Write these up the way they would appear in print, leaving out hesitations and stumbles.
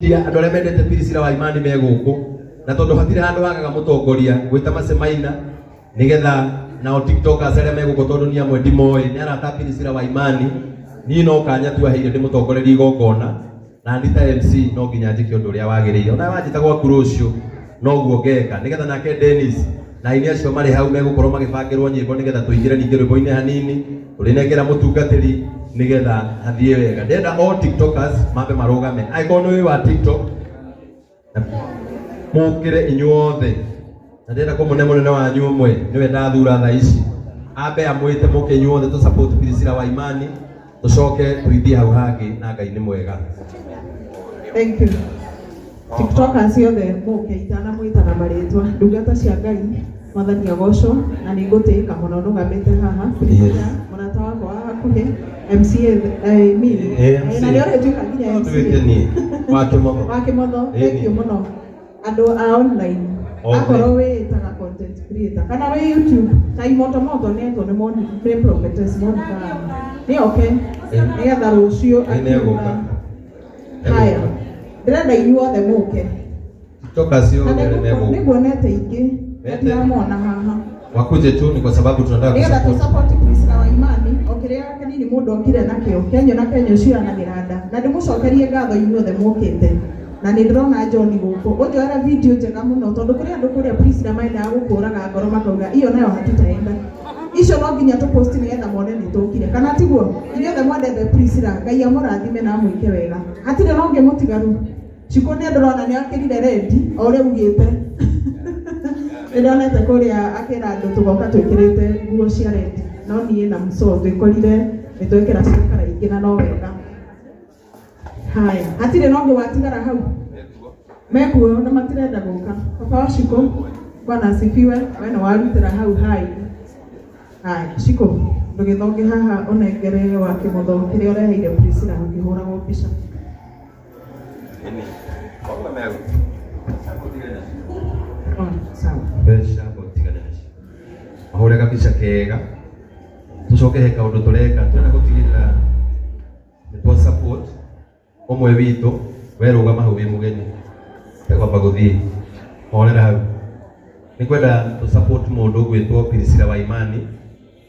Tia andũ arĩa mendete Priscilla wa Imani me gũkũ na tondũ hatirĩ handũ hagaga mũtongoria gwĩta Macemaina nĩgetha nao tiktokers arĩa me gũkũ tondũ niĩ amwe ndimoĩ nĩ arata a Priscilla wa Imani niĩ no kanya tu aheire ndĩmũtongorerie igongona na ni ta MC no nginya njĩke ũndũ ũrĩa wagĩrĩire ona wanjĩta gwaku rũciũ noguo ngeka nĩgetha nake Dennis na aini acio marĩ hau megũkorwo magĩbangĩrwo nyĩmbo nĩgetha tũingĩre ningĩ rwĩmbo-inĩ hanini tũrĩnengera mũtungatĩri nĩgetha hathiĩ wega ndĩrenda all tiktokers mambe marũgame angĩkorwo nĩ wĩ wa tiktok mũkĩre inyuothe na ndĩrenda kũmũne mũnene wanyu ũmwe nĩwe ndathura thaa ici ambe amwĩte mũke inyuothe tũ support Priscilla wa Imani tũcoke tũithiĩ hau hangĩ na Ngai nĩ mwega. Thank you. TikTokers othe mũke itanamwĩta na marĩtwa ndungata cia Ngai mwathani agocwo na nĩ ngũtĩĩka mũno nũgamĩte haha Priscilla mũrata wakwa wa hakuhĩ MCA I mean, Eh, MC. na nĩ ũrĩtuĩka nginya No MCA tuĩke niĩ wa kĩmotho. wa kĩmotho Ĩni. thank you mũno andũ a online Othe. akorwo wĩĩtaga content creator kana wĩ youtube ta imotomoto nĩetwo nĩ Moni- nĩ prophetess Monica nĩ oke nĩgetha rũciũ Ĩ, nĩegũka. haya ndĩrenda inyuothe mũke TikTokers na othe arĩa me gũkũ. nĩnguonete ingĩ Mete. ndiramona haha Wakuje tu ni kwa sababu tunataka nĩgetha kusupport. tũsupport Priscilla wa Imani o kĩrĩa kĩnini mũndũ okire nakĩo kenyo na kenyo ciranagĩra nda na ndĩmũcokerie ngatho inyuothe mũkĩte na nĩ ndĩrona John gũkũ ũnjoera video njega mũno tondũ kũrĩ andũ kũrĩa Priscilla mendaga gũkũraga ngoro makauga iyo nayo hatutaenda icio no nginya tũpost nĩgetha mone nĩ tũkire kana tiguo inyuothe mwendete Priscilla Ngai amũrathime na amwĩke wega hatirĩ na ũngĩ mũtigaru Cikũ nĩ ndĩrona nĩ akĩrire rendi o ũrĩa ugĩte nĩndonete kũrĩa akĩra andũ tũgoka twĩkĩrĩte nguo cia rendi no niĩ na mũco twĩkorire nĩ twekĩra cia kara ingĩ na no wega haya hatirĩ na ũngĩ watigara hau mekuo na matirenda gũka baba wa Shiko bwana asifiwe we nĩ warutĩra hau hai haya Shiko ndũgĩthonge haha ũnengere wa kĩmotho kĩrĩa ũreheire Priscilla ũkĩhũragwo mbica Oh, sawa Mbeca gũtigana nacio. Mahũre kabica kega tũcoke he kaũndũ tũreka tũrenda gũtigĩrĩra nĩ twa support ũmwe witũ werũgama hau wĩ mũgeni tekwamba gũthiĩ horera hau nĩ kwenda tũ support mũndũ ũgwĩtwo Priscilla wa Imani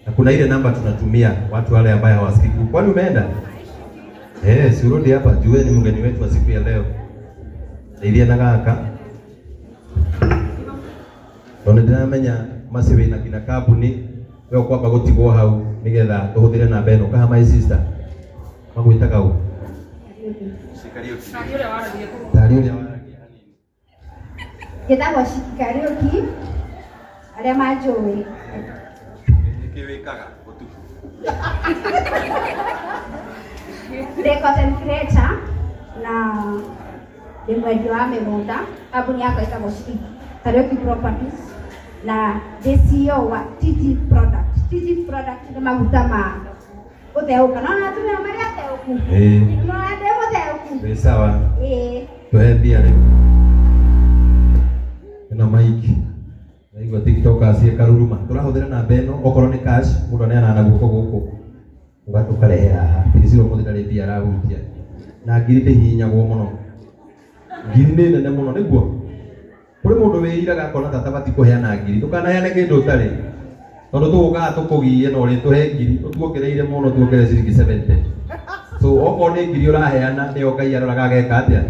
na kuna ile namba tunatumia watu wale ambaye hawasikii. Kwani umeenda? Eh, si urudi hapa juu ni mgeni wetu wa siku ya leo. Ndeithia na gaka tondũ nĩndĩramenya maci wĩna nginya kambuni we ũkwamba gũtigwo hau nĩgetha tũhũthĩre namba ĩno kaha my sister magwĩtaga ũ tarĩ ũrĩa waragia hanini Njĩtagwo Shiki Kariũki, arĩa manjũĩ. Nĩkĩ wĩkaga ũtukũ? Ndĩ content creator na ndĩ mwendia wa mĩgũnda. Kambuni yakwa ĩtagwo Shiki Kariũki Properties na ndĩ CEO wa TG Product. TG Product nĩ maguta ma gũtheũka. Nona atumia marĩ atheũku? Ĩĩ. Nona ndĩ mũtheũku? Wĩ sawa Ĩĩ. tũhe mbia rĩu ĩno maiki naigua tiktokers ĩkaruruma tũrahũthĩra namba ĩno okorwo nĩ cash mũndũ aneanaga na guoko gũkũ ũkarehe haha Priscilla ũmũthĩ ndarĩ mbia arahutia na ngiri ndĩhihinyagwo mũno ngiri nĩ nene mũno nĩguo kũrĩ mũndũ wĩiraga akona ta atabatiĩ kũheana ngiri ndũkanaheane kĩndũ ũtarĩ tondũ tũgũkaga tũkũgiye na ũrĩtũhe ngiri ũtuongereire mũno tuongerere ciringi 70 so okorwo nĩ ngiri ũraheana nĩyo Ngai aroraga ageka atĩa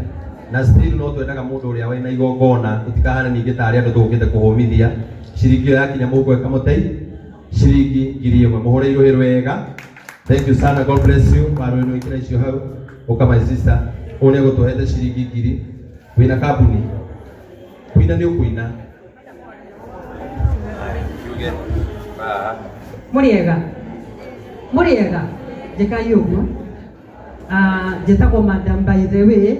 na still no twendaga mũndũ ũrĩa wĩna igongona tũtikahane ningĩ tarĩ andũ tũgũkĩte kũhũmithia ciringi ĩyo yakinya mũhuko ĩkamũtei ciringi 1000 mũhũre irũhĩ rwega thank you sana god bless you warũĩ nĩwĩkĩra icio hau ũka my sister ũyũ nĩegũtũhete ciringi ngiri wĩna kambuni kũina nĩ ũkũina Mũrĩega mũrĩega njĩkai ũguo. Ah, njĩtagwo madam by the way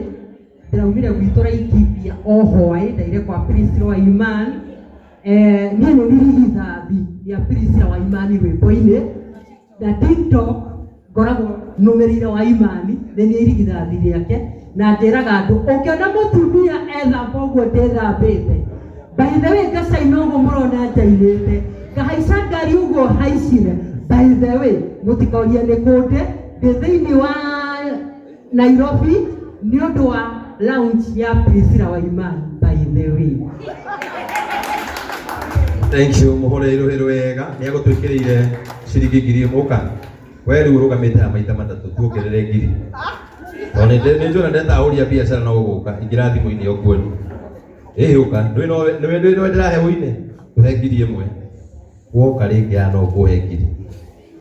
ndĩraumire gwitũ Laikipia o hwaĩ ndaire kwa Priscilla wa Iman eh, niĩ nĩ ndirigithathi ya Priscilla wa Imani rwĩmbo-inĩ na TikTok ngoragwo nũmĩrĩire wa Imani nĩ niĩ irigithathi rĩake na njĩraga andũ ũngĩona mũtumia ethamba ũguo ndĩthambĩte by the way ngacaina ũguo mũrona njainĩte ngahaica ngari ũguo haicire by the way mũtikorie nĩ kũndĩ ndĩ thĩinĩ wa Nairobi nĩ ũndũ wa Lounge ya Priscilla Waimani by the way. Thank you muhure iruhi rwega ni agutwikirire ciringi 1000 uka we riu urugamite haha maita matatu tuongerere ngiri tondũ nĩ njũĩ ndetahũria biacara no gũgũka ingĩra thimũ-inĩ ũkuoni ĩhĩ ũka ndũĩ no ndũĩ no ndĩrahe ũine tũhe 1000 woka rĩngĩ haha no ngũhe ngiri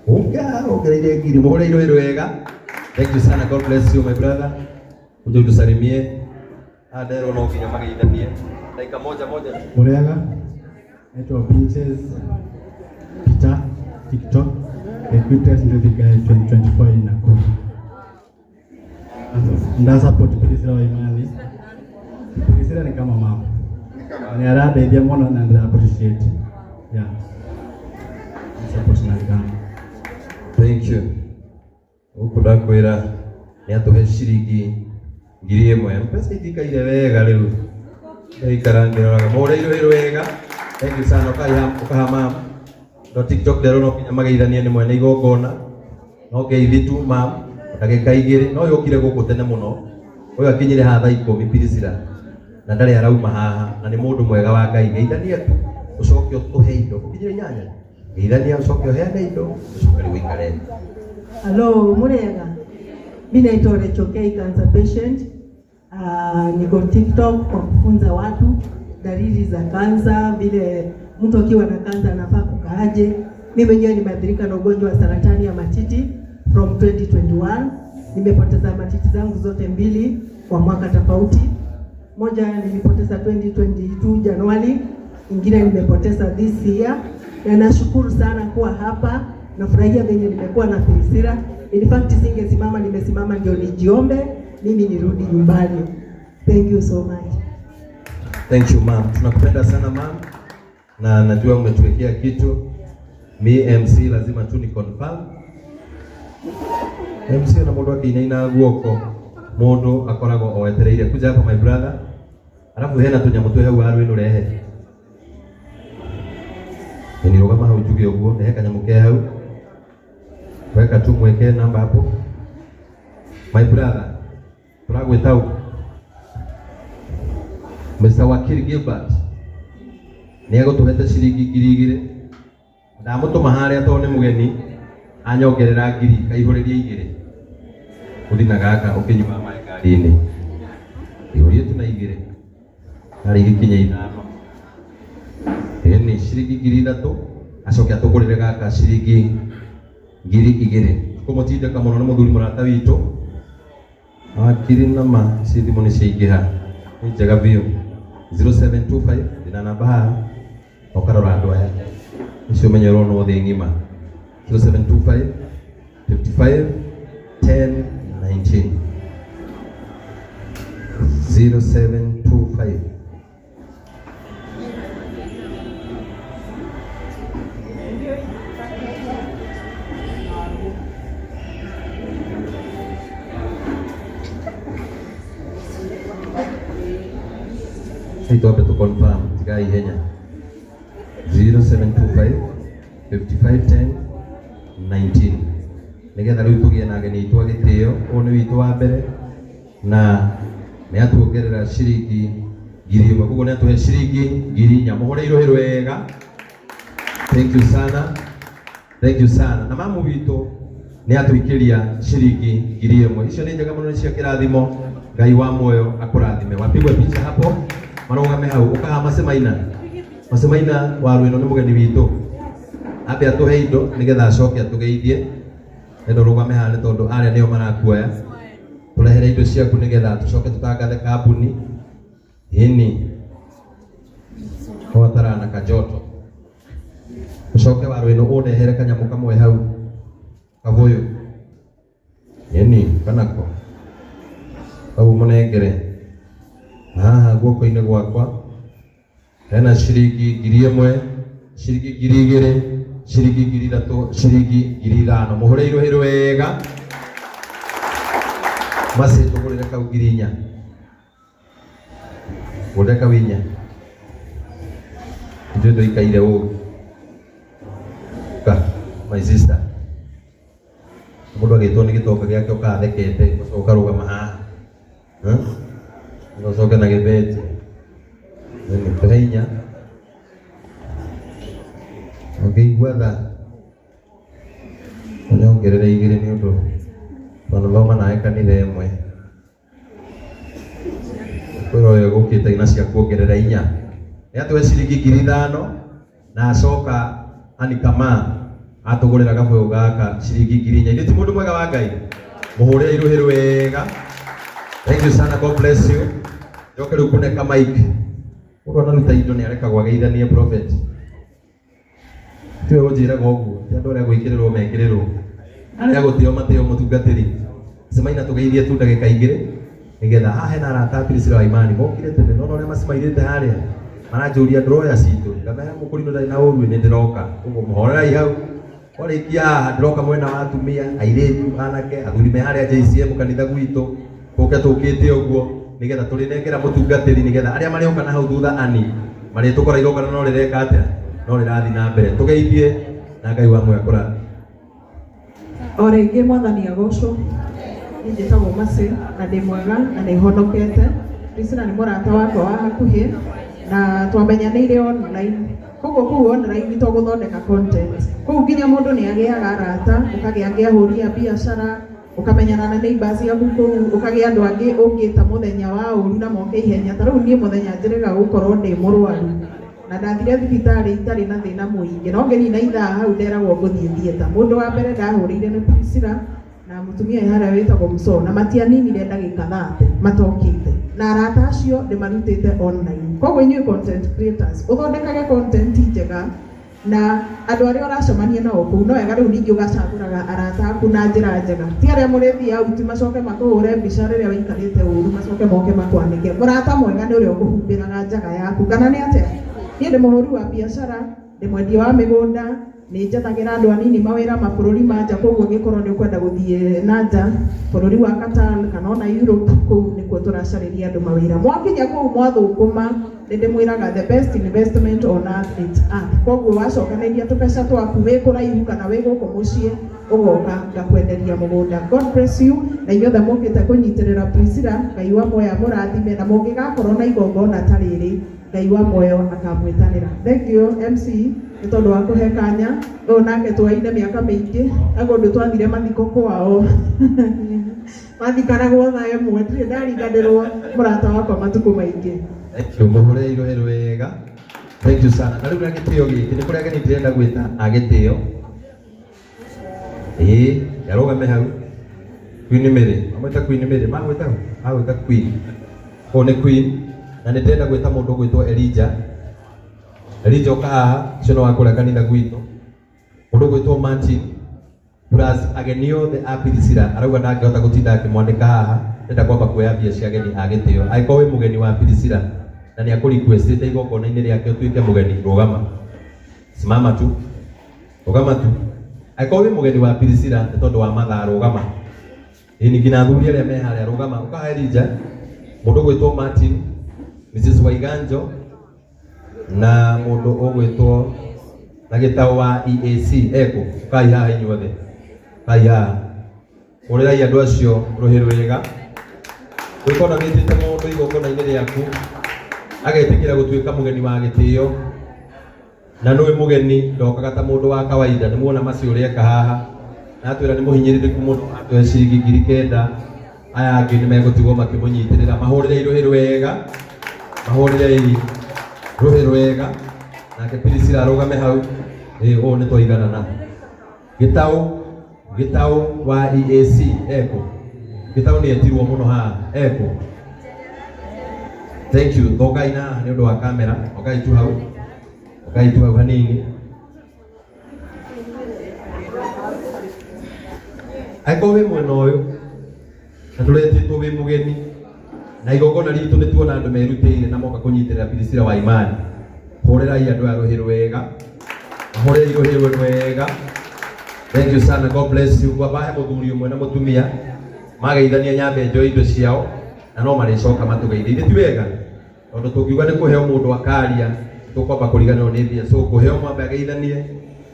ũka ongereire ngiri mũhũre iruhi rwega. Thank you sana, God bless you my brother, uje utusalimie nderwo no nginya mageithanie dakika moja moja. Muriaga, naitwa Pinches Peter TikTok, the cutest baby guy 2024 in Nakuru. Nda support Priscilla Waimani. Priscilla ni kama mama. Ni arandeithia mũno na ndĩra appreciate. Yeah. Support na kama. Thank you. Gũkũ ndakwĩra nĩ atũhe ciringi 1000 mbeca itikaire wega rĩu ndaikara ngĩroraga mũhũre iruhi rwega. Thank you sana ũkaha mam no TikTok nderwo no nginya mageithanie nĩ mwene igongona no ngeithi tu mam ndagĩka igĩrĩ no yũkire gũkũ tene mũno ũyũ akinyire haha thaa 10 Priscilla na ndarĩ arauma haha na nĩ mũndũ mwega wa Ngai. Geithania tu ũcoke ũtũhe indo ũkinyire 8 geithania ũcoke ũheane indo ũcoke rĩu ũikare. Hello, Muriaga. Mimi naitwa Rachel K, cancer patient. Niko TikTok kwa kufunza watu dalili za kansa, vile mtu akiwa na kansa anafaa kukaaje. Mimi mwenyewe nimeathirika na ugonjwa wa saratani ya matiti from 2021. Nimepoteza matiti zangu zote mbili kwa mwaka tofauti. Moja nilipoteza 2022 Januari, ingine nimepoteza this year. Na nashukuru sana kuwa hapa. Nafurahia venye nimekuwa na Priscilla. In fact singesimama, nimesimama ndio nijiombe mimi nirudi nyumbani. Thank you so much. Thank you ma'am. Tunakupenda sana ma'am. Na najua umetuwekea kitu. Mi MC lazima tu ni confirm. MC na mundu akiinaina guoko mundu akoragwo oetereire kuja hapa my brother. Alafu hena tunyamu twi hau waru ino rehe. Ni rugama hau njuge uguo rehe kanyamu ke hau. Weka tu mweke namba hapo. My brother, turagwita u Mr. Wakili Gilbert nĩ egũtũhete ciringi 2000 ndamũtũma harĩa tondũ nĩ mũgeni anyongerera ngiri kaihũrĩrie igĩrĩ ũthi na gaka ũkĩnyua maĩ ngari-inĩ ihũrie tu na igĩrĩ harĩ igĩkinya 5 ĩni ciringi 3000 acoke atũgũrĩre gaka ciringi 2000 kũmũtindĩka mũno nĩ mũthuri mũrata witũ wakiri na ma ici thimũ nĩ ciaingĩha nĩ njega biũ 0725 ndĩna namba haha ũkarora andũ aya icio ũmenye ũronwo thĩ ng'ima 0725 55 10 19 0725 twambe tu confirm tigai ihenya 0725 55 10 19 nigetha riu tugie na ageni aitũ a gĩtĩo. Ũyũ nĩ witũ wa mbere na nĩ atuongerera ciringi 1000 koguo nĩ atũhe ciringi 4000 mũhũre iruhi rwega. Thank you sana, thank you sana. Na mamu witũ nĩ atũikĩria ciringi 1000 icio nĩ njega mũno, nĩ cia kĩrathimo. Ngai wa muoyo akũrathime. Wapigwe picha hapo marũgame hau ũkaha Macemaina. Macemaina wa rwĩno nĩ mũgeni witũ ambe atũhe indo nĩgetha acoke atũgeithie. Endo rũgame haha nĩ tondũ arĩa nĩo marakuoya. Tũrehere indo ciaku nĩgetha tũcoke tũtangathe kambuni ĩni gwatara na kajoto. Ũcoke wa rwĩno ũndehere kanyamũ kamwe hau kabũyũ ĩni kanako kau mũnengere haha guoko-inĩ gwakwa hena ciringi 1000 ciringi 2000 ciringi 3000 ciringi 5000 mũhũre iruhi rwega maci tũgũrĩre kau 4000 gũrĩre kau 4 ithuĩ tũikaire ũũ ka my sister mũndũ agĩtwo nĩ gĩtonga gĩake ũkathekete ũkarũgama haha. Ũcoke na gĩbeti. Tũhe inya. Ũngĩigua tha ũnyongerere igĩrĩ nĩ ũndũ twanathoma nawe kanitha ĩmwe. Kwĩra ũyũ gũkĩte na cia kuongerera inya. Nĩ atũhe ciringi 5,000 na acoka anikama atũgũrĩra gabũyũ gaka ciringi 4,000. Ithuĩ ti mũndũ mwega wa Ngai. Mũhũrĩre irũhĩ wega. Thank you sana, God bless you. Njoke rĩu kũneka mic. Mũndũ anaruta indo nĩ arekagwo ageithanie prophet. Tiwe ũnjĩraga ũguo, ti andũ arĩa gwĩkĩrĩrwo mekĩrĩrwo. Arĩa gũtĩo matĩo mũtungatĩri. Cemaina tũgeithie tu ndagĩka igĩrĩ nĩgetha haha hena arata a Priscilla wa Imani mokire tene nona ũrĩa macimairĩte harĩa maranjũria ndũroya citũ ngamera mũkũrinũ ndarĩ na ũru nĩ ndĩroka ũguo mũhorerai hau warĩkia haha ndĩroka mwena wa atumia airĩtu anake athuri me harĩa JCM kanitha gwitũ tũke tũkĩte ũguo nĩgetha tũrĩnengera mũtungatĩri nĩgetha arĩa marĩũka na hau thutha ani marĩtũkora igongona no rĩreka atĩa no rĩrathiĩ na mbere tũgeithie na Ngai wa muoyo akũrathime. O rĩngĩ mwathani agocwo. Niĩ njĩtagwo Mercy na ndĩ mwega na nĩ honokete. Priscilla nĩ mũrata wakwa wa hakuhĩ na twamenyanĩire online. Koguo kũu online to gũthondeka content. Kũu nginya mũndũ nĩ agĩaga arata, ũkagĩa angĩ ahũri a biacara, ũkamenyana na neighbors ciaku kũu, ũkagĩa andũ angĩ ũngĩta mũthenya wa ũru na moke ihenya. Ta rĩu niĩ mũthenya njĩrĩga gũkorwo ndĩ mũrwaru na ndathire thibitarĩ itarĩ na thĩna mũingĩ no ngĩnina ithaa hau nderagwo ngũthiĩ theatre. Mũndũ wa mbere ndahũrĩire nĩ Priscilla na mũtumia wĩ harĩa wĩtagwo Mũcoo na matianinire ndagĩka 30 matokĩte na arata acio ndĩmarutĩte online. Koguo inyuĩ content creators ũthondekage content njega na andũ arĩa ũracemania nao kũu no wega rĩu ningĩ ũgacagũraga arata aku na njĩra njega ti arĩa mũrĩthiĩ out macoke makũhũre mbica rĩrĩa wĩikarĩte ũru macoke moke makwanĩke. Mũrata mwega nĩ ũrĩa ũkũhumbĩraga njaga yaku kana nĩ atĩa? Niĩ ndĩ mũhũri wa biacara, ndĩ mwendia wa mĩgũnda, nĩ njethagĩra andũ anini mawĩra mabũrũri ma nja koguo ũngĩkorwo nĩ ũkwenda gũthiĩ na nja bũrũri wa Qatar kana ona Europe kũu nĩkuo tũracarĩria andũ mawĩra. Mwakinya kũu mwathũkũma nĩ ndĩmwĩraga the best investment on earth is earth. Koguo wacokanĩria tũbeca twaku wĩ kũraihu kana wĩ gũkũ mũciĩ ũgoka ngakwenderia mũgũnda. God bless you na inyuothe mũkĩte kũnyitĩrĩra Priscilla Ngai wa muoyo amũrathime na mũngĩgakorwo na igongona ta rĩrĩ Ngai wa muoyo akamwĩtanĩra. Thank you MC nĩ tondũ wa kũhe kanya ũyũ nake twaine mĩaka mĩingĩ na kũndũ twathire mathiko kwao mathikanagwo thaa ĩmwe ndirĩ ndariganĩrwo mũrata wakwa matukũ maingĩ. Thank you mũhũre irũhĩ rwega. Thank you sana. Na rĩu na gĩtĩo gĩkĩ nĩ kũrĩ ageni ndĩrenda gwĩta a gĩtĩo. Ĩĩ, yarũgame hau. Queen Mary, amwĩta Queen Mary, magwĩta agwĩta Queen. Ũyũ nĩ Queen na nĩ ndĩrenda gwĩta mũndũ ũgwĩtwo Elijah. Elijah ũka haha, ũcio nĩ wa kũrĩa kanitha gwitũ. Mũndũ ũgwĩtwo Martin plus ageni othe a Priscilla arauga ndangĩhota gũtinda akĩmwandĩka haha ndenda kwamba kuoya mbia cia ageni a gĩtĩo. Angĩkorwo wĩ mũgeni wa Priscilla na nĩ akũ-requestĩte igongona-inĩ rĩake ũtuĩke mũgeni, rũgama. Simama tu. Rũgama tu. Angĩkorwo wĩ mũgeni wa Priscilla nĩ tondũ wa mathaa rũgama. Ĩĩ nginya athuri arĩa me harĩa rũgama. Ũka Elijah, mũndũ ũgwĩtwo Martin, Mrs. Waiganjo na mũndũ ũgwĩtwo na gĩtaũ wa EAC ekũ kai haha inyuothe kai haha hũrĩrai andũ acio rũhĩ rwega gwĩkona wĩtĩte mũndũ igongona-inĩ rĩaku agetĩkĩra gũtuĩka mũgeni wa gĩtĩo na nĩwe mũgeni ndokaga ta mũndũ wa kawaida nĩ muona macio ũrĩa eka haha na atwĩra nĩ mũhinyĩrĩrĩku mũno atũhe ciringi 9,000 aya angĩ nĩ megũtigwo makĩmũnyitĩrĩra mahũrĩre rũhĩ rwega mahũrĩre rũhĩ rwega nake Priscilla arũgame hau ĩ ũũ nĩ twaiganana gĩtaũ gĩtaũ wa EAC eko gĩtaũ nĩ etirwo mũno haha eko thank you thogai na haha nĩ ũndũ wa kamera okai tu hau okai tu hau hanini angĩkorwo wĩ mwena ũyũ na tũretĩtwo wĩ mũgeni na igongona ritũ nĩ tuona andũ merutĩire na moka kũnyitĩrĩra Priscilla wa Imani hũrĩrai andũ aya rũhĩ rwega mahũrĩrai rũhĩ rwega. Thank you sana, God bless you. Ngwamba he mũthuri ũmwe na mũtumia mageithania nyambe njoe indo ciao na no marĩcoka matũgeithie. Ithe ti wega tondũ tũngiuga nĩ kũheo mũndũ akaria tũkwamba kũriganĩrwo nĩ mbia so kũheo mwambe ageithanie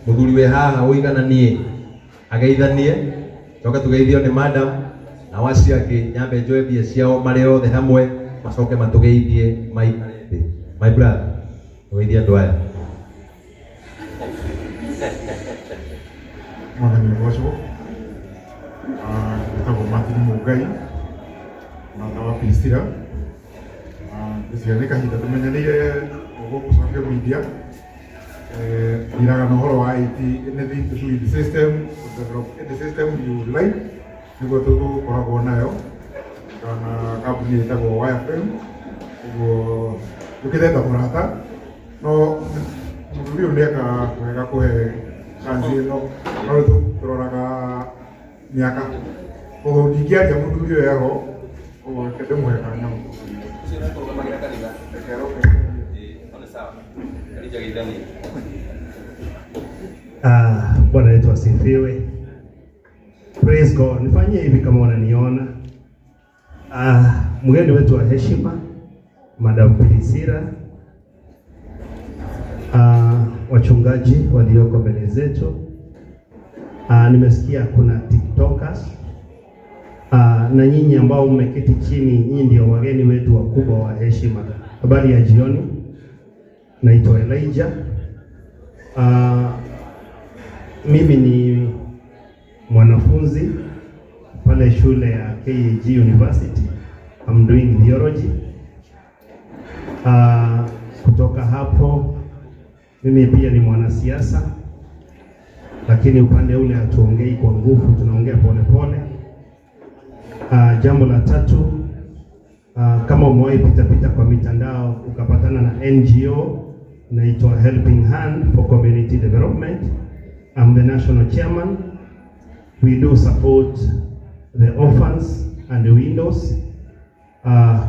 mũthuri wĩ haha ũigananie ageithanie coke tũgeithio nĩ madam nao acio angĩ nyambe njoe mbia ciao marĩ othe hamwe. Macoke matũgeithie maikare thĩ. My brother, ũgeithie andũ aya. Mwathani ũgocwo. Njĩtagwo Martin Mũngai, mũrata wa Priscilla. Ngwĩciria nĩ kahinda tũmenyanĩire gũkũ social media. Ndiraga na ũhoro wa IT, anything to do with the system, to develop any system you like, nĩguo tũkoragwo nayo kana kambuni ĩtagwo Wireframe. Ũguo njũkĩte ta mũrata, no mũthuri ũyũ nĩeka wega kũhe chance ĩno, no rĩu tũroraga mĩaka. Koguo ndingĩaria mũthuri ũyũ eho, koguo reke ndĩmũhe kanya. Reke aroke. Ah, Bwana wetu asifiwe. Praise God. Nifanyie hivi kama unaniona. Mgeni wetu wa heshima Madam Priscilla, wachungaji walioko mbele zetu. Nimesikia kuna TikTokers. Na nyinyi ambao mmeketi chini, nyinyi ndio wageni wetu wakubwa wa heshima. Habari ya jioni. Naitwa Elijah. Mimi ni mwanafunzi pale shule ya KAG University. I'm doing theology. Kutoka hapo mimi pia ni mwanasiasa, lakini upande ule hatuongei kwa nguvu, tunaongea polepole. Jambo la tatu, kama umewahi pita pita kwa mitandao ukapatana na NGO inaitwa Helping Hand for Community Development. I'm the national chairman. We do support the orphans and the widows.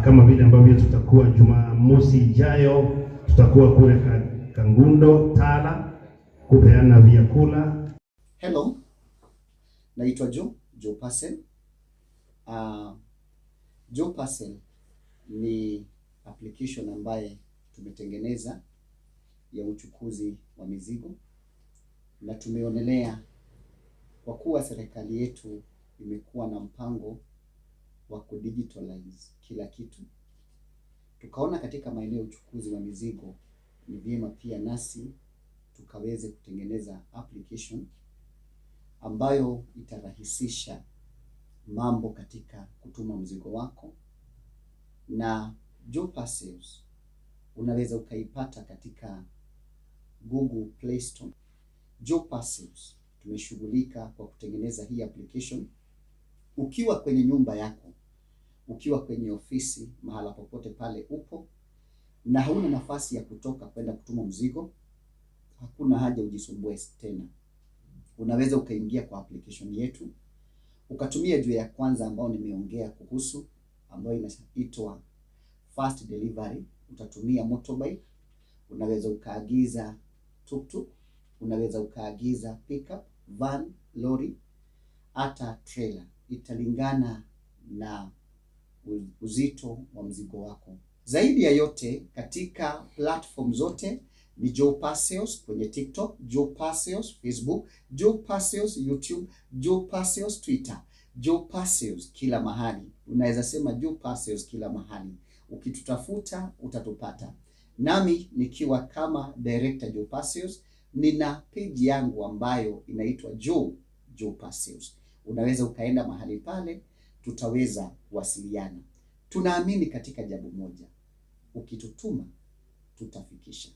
Kama vile ambavyo tutakuwa Jumamosi ijayo tutakuwa kule Kangundo Tala kupeana vyakula. Hello, naitwa Joe, Joe Parcel. Joe Parcel ni application ambaye tumetengeneza ya uchukuzi wa mizigo, na tumeonelea kwa kuwa serikali yetu imekuwa na mpango wa kudigitalize kila kitu, tukaona katika maeneo ya uchukuzi wa mizigo ni vyema pia nasi tukaweze kutengeneza application ambayo itarahisisha mambo katika kutuma mzigo wako. Na Joe Parcels unaweza ukaipata katika Google Play Store. Joe Parcels tumeshughulika kwa kutengeneza hii application. Ukiwa kwenye nyumba yako, ukiwa kwenye ofisi, mahala popote pale upo na hauna nafasi ya kutoka kwenda kutuma mzigo, hakuna haja ujisumbue tena. Unaweza ukaingia kwa application yetu ukatumia njia ya kwanza ambayo nimeongea kuhusu, ambayo inaitwa fast delivery. Utatumia motorbike, unaweza ukaagiza tuktuk, unaweza ukaagiza pickup, van, lori, hata trailer. Italingana na uzito wa mzigo wako. Zaidi ya yote, katika platform zote ni Joe Parcels kwenye TikTok, Joe Parcels Facebook, Joe Parcels YouTube, Joe Parcels Twitter, Joe Parcels kila mahali. Unaweza sema Joe Parcels kila mahali. Ukitutafuta utatupata. Nami nikiwa kama director Joe Parcels, nina page yangu ambayo inaitwa Joe Parcels. Unaweza ukaenda mahali pale, tutaweza kuwasiliana. Tunaamini katika jambo moja, ukitutuma tutafikisha.